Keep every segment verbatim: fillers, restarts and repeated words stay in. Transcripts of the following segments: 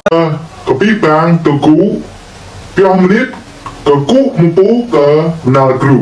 Kơ abih bang tơgŭ, pioh mơnit, kơkuh mơpŭ kơ năr gru.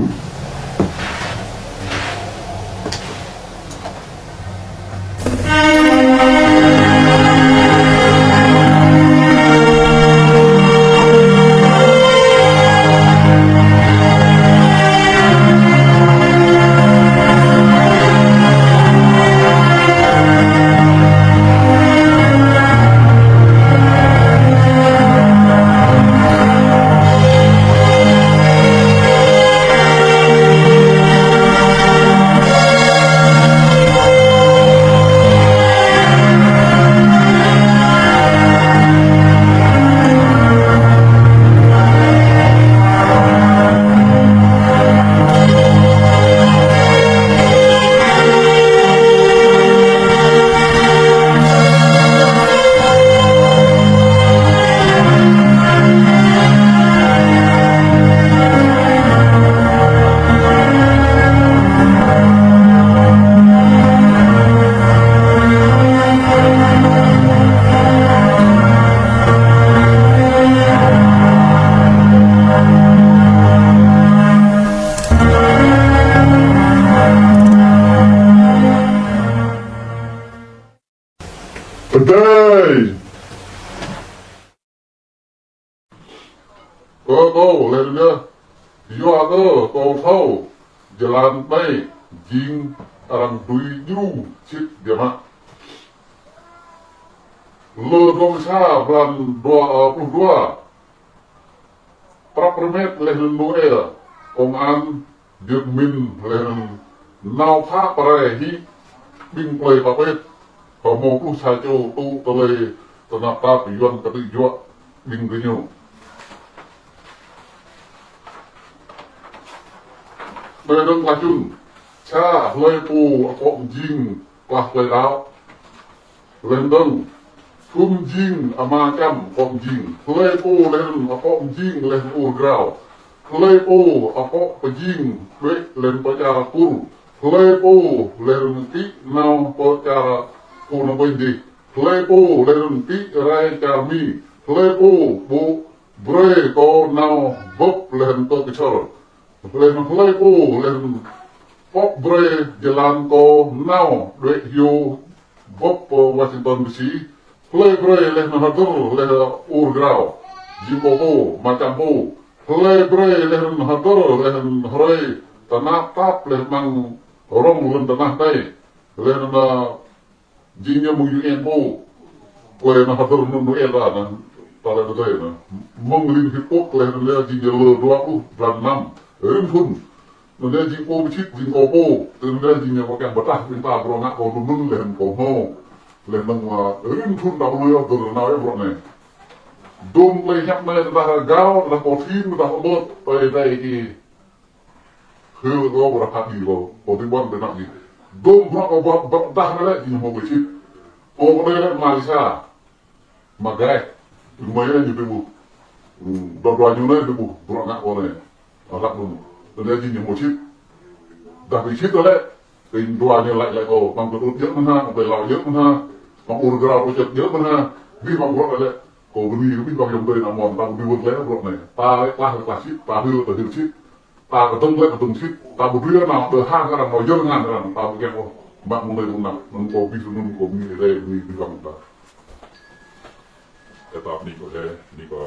Pơdơi. Kơ kâo, laih anŭn yơh, yua kơ kâo thâo jơlan anai jing arăng dưi djru sĭt biă mă. Lơ dua pluh sa blan dua, ơ, pluh dua. Prăp rơmet laih anŭn Noel, công an Việt Minh laih anŭn nao phă pơrai hĭ ƀing plơi pơpet, hmâo pluh sa čô tŭ tơlơi tơnap tap Yuan kơtư̆ juă ƀing gơñu. Ƀơi dơ̆ng klah čun, sa hlơi pô akŏ mơjing klah tơlơi đaŏ. Laih dơ̆ng, thŭn mơjing ama čăm akŏ mơjing. Hlơi pô laih anŭn akŏ mơjing laih anŭn ur grao. Hlơi pô akŏ pơjing đuaĭ laih anŭn pơ čar Kur. Hlơi pô laih anŭn kĭ nao pơ čar Phnom Penh dih. Hlơi pô laih anŭn kĭ rai čar Mi. Hlơi pô ƀu brơi kâo nao bưp laih anŭn tơ kơčhŏl. Laih anŭn hlơi pô laih anŭn pŏk brơi jơlan kâo nao đuaĭ hyu bưp pơ Washington D C. Hlơi brơi laih anŭn hơdơr laih ur grao, jing akŏ pô, ama čăm pô. Hlơi brơi laih anŭn hơdơr laih anŭn hrơi tơnap tap laih amăng rŏng lŏn tơnah anai. Laih anŭn jing ñu mơ̆ng U N pô. Klei anŭn hơdơr anŭn Noel ta anŭn, ta lĕ tơdơi anŭn. Mơ̆ng Liên Hiệp Quốc laih anŭn jing ñu lơ dua pluh blan năm. Rĭm thŭn. Anŭn jing pô pơčit, jing akŏ pô. Tui anŭn jing ñu pơkeng pơdah ƀing ta bruă ngă kâo anŭn laih anŭn kâo hmâo. Laih anŭn, ơ, rĭm thŭn ta lui hơdơr nao ih bruă anai. Dôm klei hiăp anai tơdah rơgao, tơdah kâo thim, tơdah kâo ƀơ̆t, tơl tơl ki Hil kâo ƀu ră phat dih kâo, kâo tui ƀuăn tui anăp dih. Dôm bruă kâo ƀuăn, ƀuăn tơdah anai lĕ, jing hmâo kơ čih. Kâo kơ anai lĕ Marisa. Mă gai. Mơi anai ñu tui ƀuh. Dua dua ñu anai tui ƀuh. Bruă ngă kâo anai. Alăk anŭn. Anai jing ñu hmâo čih. Dah ƀu čih tơ lĕ. Ƀing dua ñu laĭ laĭ kâo. Mơ̆ng kơ tŭt djơ̆ mơ̆n ha. Mơ̆ng tơlơi lao djơ̆ mơ̆n ha. Mơ̆ng ur grao tŭt djơ̆ mơ̆n ha. Ƀing mă bruă anai lĕ. Kâo bơni kơ ƀing ƀing ayŏng adơi ană mơnuih, ta ƀu dưi wơ̆t lĕ bruă anai. Ta lĕ klah lĕ klah sĭt, ta hil lĕ ta hil sĭt, ta kơdơ̆ng lĕ kơdơ̆ng sĭt, ta ƀu dưi ană đơ hăng arăng, nao yơr ngăn arăng, ta ƀu kiăng ôh. Mă mơ̆ng anai ƀu anăp, anŭn kâo ƀuh anŭn kâo bơni rai bơni ƀing ƀing ta. Ơ ta bơni kơ ih, bơni kơ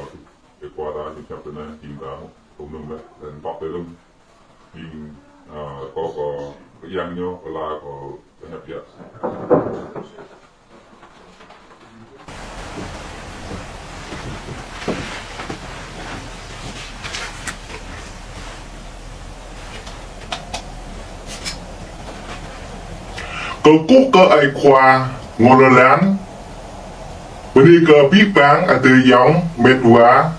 ih kơ ta, jing čap tơ anai, jing ta, tŭ nơ̆ng lĕ, dan pap tơ lơ̆m. Ƀing, ơ, kâo, kâo, kâo yang ñu, kâo la, kâo, kâo ñăp yă. Kơkuh kơ Ơi Khua Ngô Lơ Lan, bơni kơ abih bang adơi ayŏng met wa,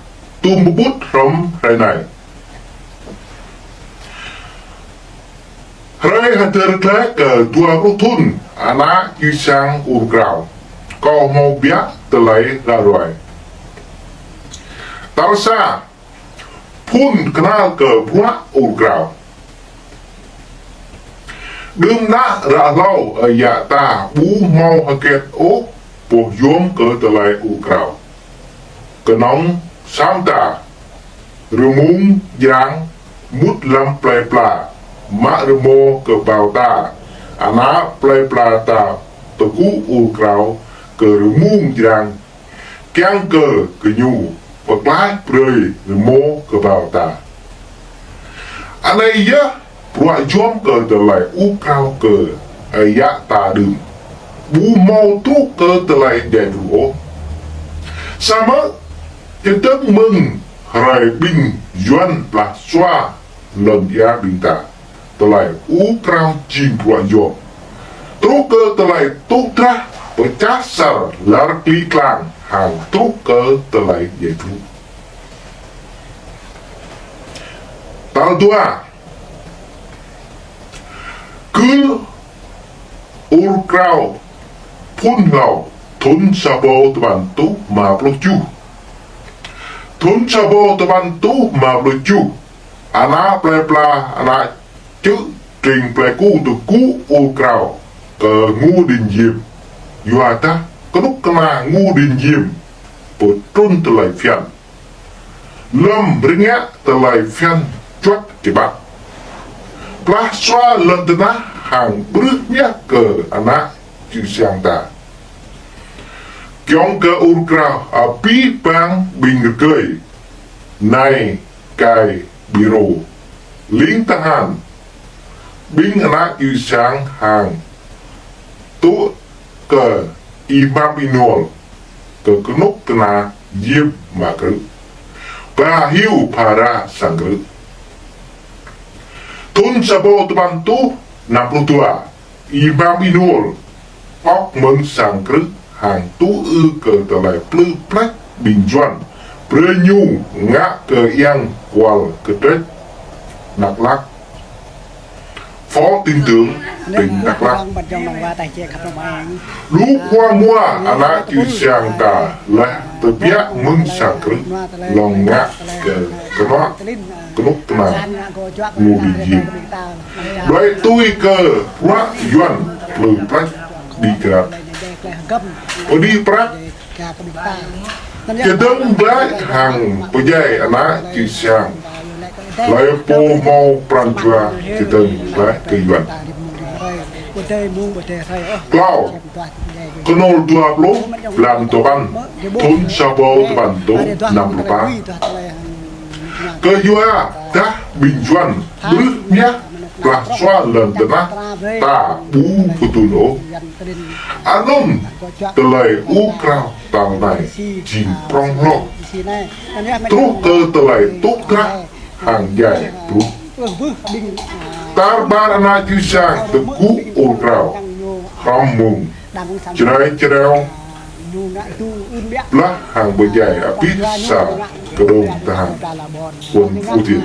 tŭm pơƀut hrŏm hrơi anai. Hrơi hơdơr glaĭ kơ dua pluh thŭn ană čư̆ čang ur grao. Kâo hmâo biă tơlơi ră ruai. Tal sa, phŭn kơnăl kơ bruă ur grao. Đưm đă ră hlâo ơi yă ta ƀu hmâo hơget ôh boh yom kơ tơlơi ur krao. Kơnơ̆ng sang ta, rơmung jrang mŭt lăm plơi pla, mă rơmô kơƀâo ta, ană plơi pla ta tơgŭ ur krao kơ rơmung jrang, kiăng kơ gơñu pơklaih brơi rơmô kơƀâo ta. Anai yơh bruă yom kơ tơlơi ur krao kơ ơi yă ta đưm. Ƀu hmâo truh kơ tơlơi djai truh ôh. Samơ̆, čơdơ̆ng mơ̆ng hrơi ƀing Yuan blah sua lŏn ia ƀing ta, tơlơi ur krao jing bruă yom. Truh kơ tơlơi tŭ drah pơčah sar lar kli klang hăng truh kơ tơlơi djai truh. Tal dua, gưl ur krao phŭn hlâo thŭn sa rơbâo tơpăn rơtuh rơma pluh tơjuh. Thŭn sa rơbâo tơpăn rơtuh rơma pluh tơjuh, ană plơi pla, ană čư̆ tring Plei Ku tơgŭ ur krao kơ Ngô Đình Diệm. Yua dah kơnuk kơna Ngô Đình Diệm pơtrŭn tơlơi phiăn. Lơ̆m rơngiă tơlơi phiăn juăt kơƀah, blah sua lŏn tơnah hăng brưh mah kơ ană čư̆ siăng ta. Kiăng kơ ur krao abih bang ƀing rơgơi, nai, kai, ƀi rô, ling tơhan, ƀing ană čư̆ siăng hăng tŭ kơ Y Bham Ênuôl, kơ kơnuk kơna Diệm mă krư̆. Ba hyu phara sang krư̆. Thŭn sa rơbâo tơpăn rơtuh năm pluh dua, Y Bham Ênuôl ŏk mơ̆ng sang krư̆ hăng tŭ ư kơ tơlơi plư plač ƀing Yuan, brơi ñu ngă kơ yang kual kơdrĕč Dak Lak. Phó tỉnh trưởng tỉnh Dak Lak. Lu khua mua ană čư̆ siăng ta laih tơbiă mơ̆ng sang krư̆, lŏng ngă kơ kơnuk kơna Ngô Đình Diệm. Đuaĭ tui kơ bruă Yuan plư plač đĭ kơnăl. Pơđĭ prăk, čơdơ̆ng glaĭ hăng pơdjai ană čư̆ siăng. Laih pô hmâo pran jua čơdơ̆ng glaĭ kơ Yuan. Klâo, kơnol dua pluh, blan dua păn, thŭn sa rơbâo dua păn rơtuh năm pluh pă. Kơ yua dah ƀing Yuan brưh mah blah sua lŏn tơnah ta ƀu pơtrŭn ôh. Anŭn tơlơi ur krao tal anai jing prong hloh. Truh kơ tơlơi tŭ drah hăng djai truh. Tar ƀar ană čư̆ siăng tơgŭ ur krao hrŏm mơ̆ng Jrai Jrao blah hăng pơdjai abih sa kơdông tơhan quận Phú Thiện.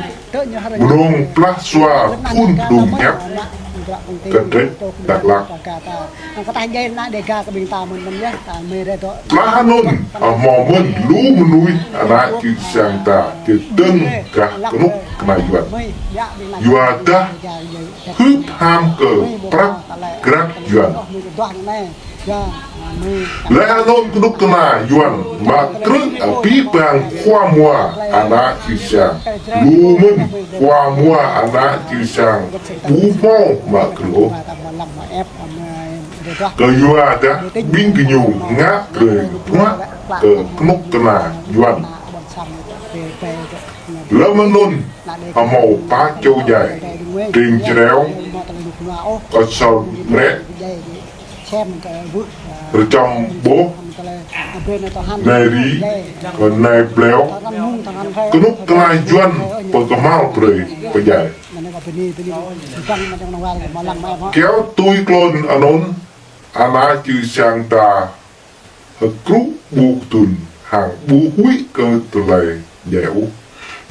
Mơnơ̆ng blah sua phŭn hơđŭng hiăp kơdrĕč Dak Lak. Blah anŭn, hmâo mơ̆n lu mơnuih ană čư̆ siăng ta čơdơ̆ng gah kơnuk kơna Yuan. Yua dah hưp ham kơ prăk grăk Yuan. Laih anŭn kơnuk kơna Yuan mă krư̆ abih bang khua mua ană čư̆ siăng. Lu mơ̆n khua mua ană čư̆ siăng ƀu hmâo mă krư̆ ôh. Kơ yua dah ƀing gơñu ngă brơi bruă kơ kơnuk kơna Yuan. Lơ̆m anŭn hmâo pă čô djai, tring Jrao, Kơsol Mrĕ, Rơčăm Ƀôh, Nai Ri, kơ Nai Bleo, kơnuk kơna Yuan pơkơhma̱l brơi pơdjai. Kiaŏ tui klôn anŭn, ană čư̆ siăng ta hơkrŭ ƀu kơdŭn hăng ƀu huĭ kơ tơlơi djai ôh.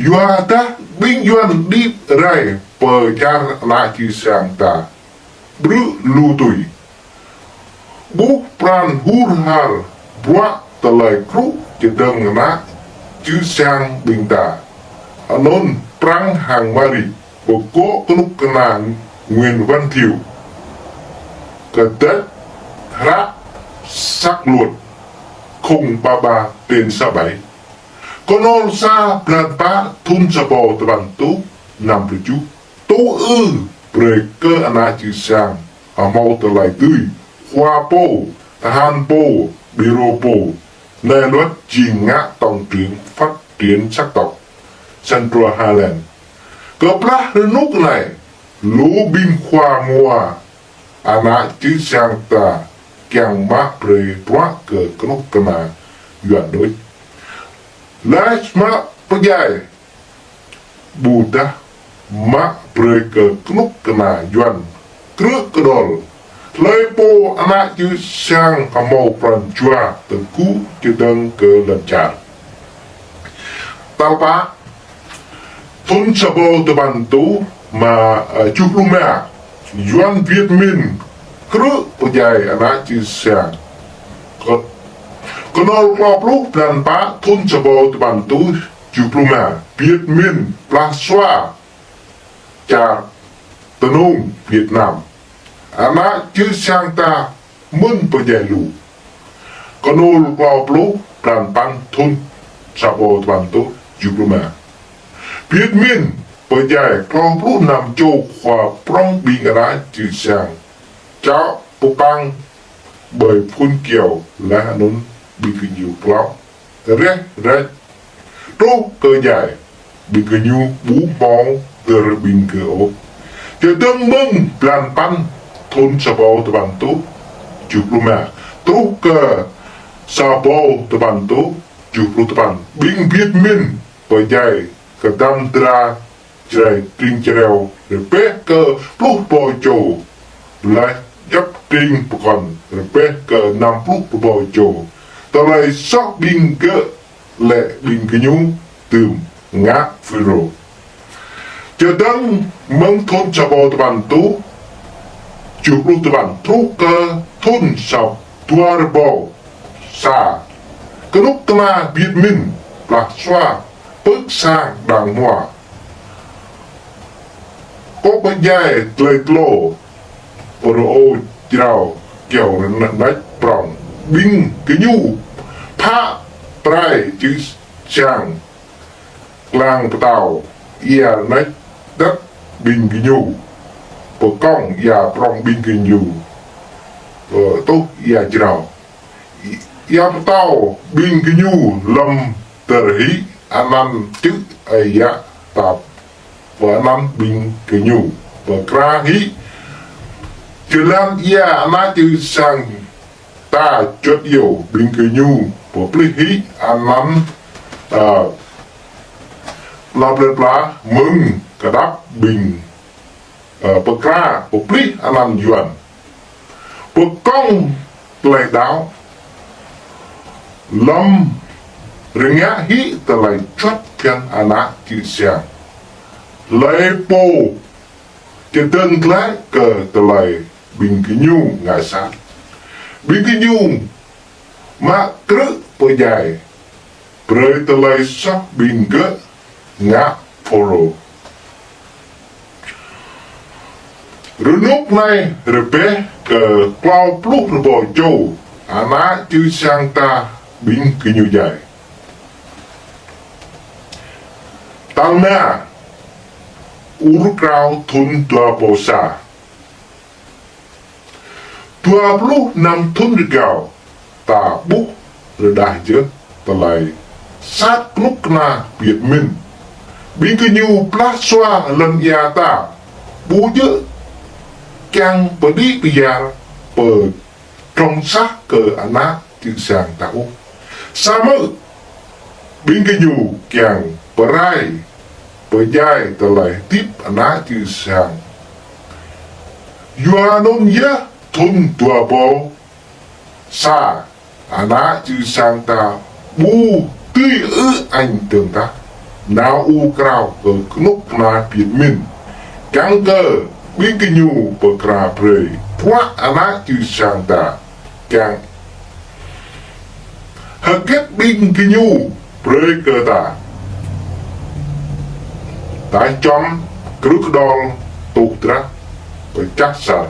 Yua dah ƀing Yuan đĭ rai pơčar ană čư̆ siăng ta. Brư̆ lu tui. Ƀuh pran hur har bruă tơlơi krŭ čơdơ̆ng ană čư̆ siăng ƀing ta. Anŭn Prăng hăng Mari pơgŏ kơnuk kơna Nguyễn Văn Thiệu kơdrĕč hră sắc luật. phung ba ba tên sa bai. Kơnol sa blan pă thun sa rơbâo tơpăn rơtuh năm pluh tơjuh. Tŭ ư brơi kơ ană čư̆ siăng hơmâo tơlơi dưi, khua pô, tơhan pô, biro pô, nai luật jing ngă tổng trưởng phát triển sắc tộc Central Highland. Kơplah rơnŭk anai, lu ƀing khua mua ană čư̆ siăng ta kiăng mă brơi bruă kơ kơnuk kơna Yuan đôč. Laih mă pơdjai ƀôdah mă brơi kơ kơnuk kơna Yuan krư̆ kơdol. Hlơi pô ană čư̆ siăng hơmâo pran jua tơgŭ čơdơ̆ng kơ lŏn čar. Tal pă, thun sa rơbâo tơpăn rơtuh ma, ơ, tơjuh pluh ma, Yuan Việt Minh krư̆ pơdjai ană čư̆ siăng. Kơ-, kơnol klâo pluh blan pă thun sa rơbâo tơpăn rơtuh tơjuh pluh ma, Việt Minh plah sua čar tơnung Việt Nam. Ană čư̆ siăng ta mơ̆n pơdjai lu. Kơnol klâo pluh blan păn thun sa rơbâo tơpăn rơtuh tơjuh pluh ma, Việt Minh pơdjai klâo pluh năm čô khua prŏng ƀing ană čư̆ siăng. Čao pơpăng ƀơi phŭn kyâo laih anŭn ƀing gơñu klâo reh rĕč truh kơ djai, ƀing gơñu ƀu hmâo dơ̆r ƀing gơ̆ ôh. Čơdơ̆ng mơ̆ng blan păn thun sa rơbâo tơpăn rơtuh tơjuh pluh ma truh kơ sa rơbâo tơpăn rơtuh tơjuh pluh tơpăn, ƀing Việt Minh pơdjai kơdăm dra Jrai tring čreo rơbeh kơ pluh rơbâo čô, laih djŏp tring pơkŏn rơbeh kơ năm pluh rơbâo čô. Tơlơi soh ƀing gơ̆ lĕ ƀing gơñu dưm ngă Phêrô. Čơdơ̆ng mơ̆ng thun sa rơbâo tơpăn rơtuh tơjuh pluh tơpăn truh kơ thun sa dua rơbâo sa, kơnuk kơna Việt Minh plah sua pưk sang đang hmua. Kơ pơdjai tơlơi tlô, pơrơô jrao kyâo rơnăč prŏng, ƀing gơñu phă prai čư̆ siăng klang pơtâo, ia rơnăč đăt ƀing gơñu, pơkŏng ia prŏng ƀing gơñu, ơ, tuh ia jrao. Ia pơtâo ƀing gơñu lơ̆m dơ̆r hĭ anăn čư̆ ơi yă ta pơanăn ƀing gơñu pơkra hĭ. Jơlan ia ană čư̆ siăng ta juăt iâu ƀing gơñu pơplih hĭ anăn, ơ, pla pla pla mơ̆ng kơdăp ƀing, ơ, pơkra pơplih anăn Yuan. Pơkŏng tơlơi đaŏ lơ̆m rơngiă hĭ tơlơi juăt phiăn ană čư̆ siăng. Hlơi pô čơdơ̆ng glaĭ kơ tơlơi ƀing gơñu ngă sat, ƀing gơñu mă krư̆ pơdjai brơi tơlơi soh ƀing gơ̆ ngă Phêrô. Rơnŭk anai rơbeh kơ klâo pluh rơbâo čô ană čư̆ siăng ta ƀing gơñu djai. Tal rơma, ur krao thun dua rơbâo sa. Dua pluh năm thun rơgao, ta ƀuh rơđah yơh tơlơi sat kơnuk kơna Việt Minh. Ƀing gơñu plah sua lŏn ia ta, ƀu djơ̆ kiăng pơđĭ pơyar pơdrŏng sah kơ ană čư̆ siăng ta ôh. Samơ̆ ƀing gơñu kiăng pơrai pơdjai tơlơi hơdip ană čư̆ siăng. Yua anŭn yơh thun dua rơbâo sa, ană čư̆ siăng ta ƀu dưi ư añ dơ̆ng tah, nao ur krao kơ kơnuk kơna Việt Minh, kiăng kơ ƀing gơñu pơkra brơi bruă ană čư̆ siăng ta, kiăng hơget ƀing gơñu brơi kơ ta. Ta čăm krư̆ kơdol tuh drah pơčah sar.